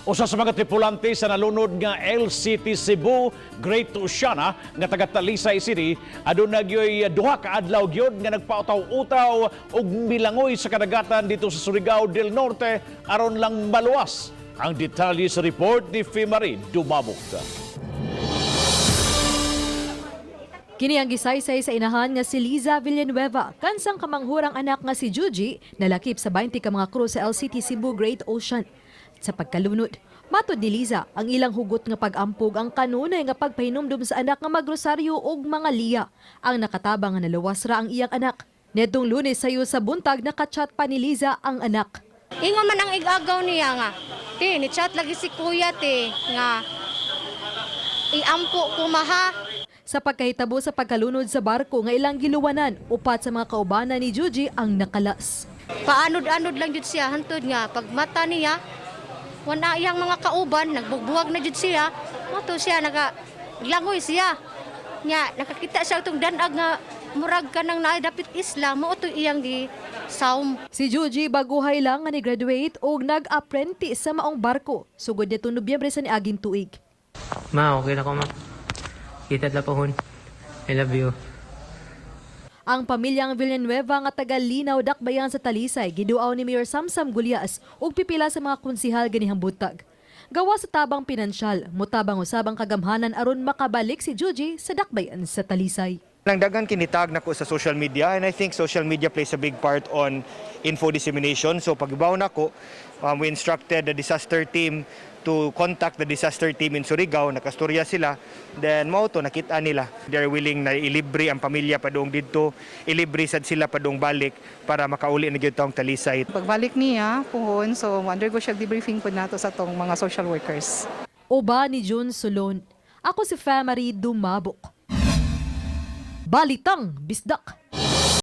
Usa sa mga tripulante sa nalunod nga LCT Cebu Great Oceana nga taga Talisay City aduna gyoy duha ka adlaw gyud nga nagpautaw-utaw og milangoy sa kadagatan dito sa Surigao del Norte aron lang maluwas. Ang detalye sa report ni Fimari Dumabok. Kini ang gisaysay sa inahan nga si Liza Villanueva, kansang kamanghurang anak nga si Juji, nalakip sa 20 ka mga crew sa LCT Cebu Great Ocean. Sa pagkalunod, matod ni Liza, ang ilang hugot nga pag-ampog ang kanunay nga pagpahinumdum sa anak nga magrosaryo og mga liya. Ang nakatabang nga naluwas ra ang iyang anak. Netong Lunes sayo sa buntag, nakachat pa ni Liza ang anak. Ingon man ang igagaw niya nga, "Te, ni chat lagi si kuya, te, nga iampo ko maha." Sa pagkahitabo sa pagkalunod sa barko nga ilang giluwanan, upat sa mga kaubanan ni Juji ang nakalas. Paanod-anod lang jud siya hantod nga pag mata niya wala iyang mga kauban, nagbugbuwag na jud siya. Mao to siya naga langoy siya. Nya nakakita siya itong danag nga murag kanang naay dapit isla, mao to iyang gi sawm. Si Juji baguhay lang nga ni-graduate og nag-apprentice sa maong barko. Sugod nitong Nobyembre sa niaging tuig. Ma, okay na ko, ma. Kita la pohon. I love you. Ang pamilyang Villanueva nga taga Linaw, Dakbayan sa Talisay giduaw ni Mayor Samsam Gullas ug pipila sa mga konsihal ganihang buntag. Gawa sa tabang pinansyal, mutabang usabang kagamhanan aron makabalik si Juji sa Dakbayan sa Talisay. Nang daghan kinitag nako sa social media, and I think social media plays a big part on info dissemination. So pag-ibaw nako, we instructed the disaster team to contact the disaster team in Surigao, nakastorya sila. Then mao to nakita nila. They're willing na ilibre ang pamilya padung didto, ilibre sad sila padung balik para makauli na gyud tong Talisay. Pagbalik niya, puhon, so undergo siya debriefing po nato sa tong mga social workers. Uban ni June Solon. Ako si Famary Dumabok. Balitang Bisdak.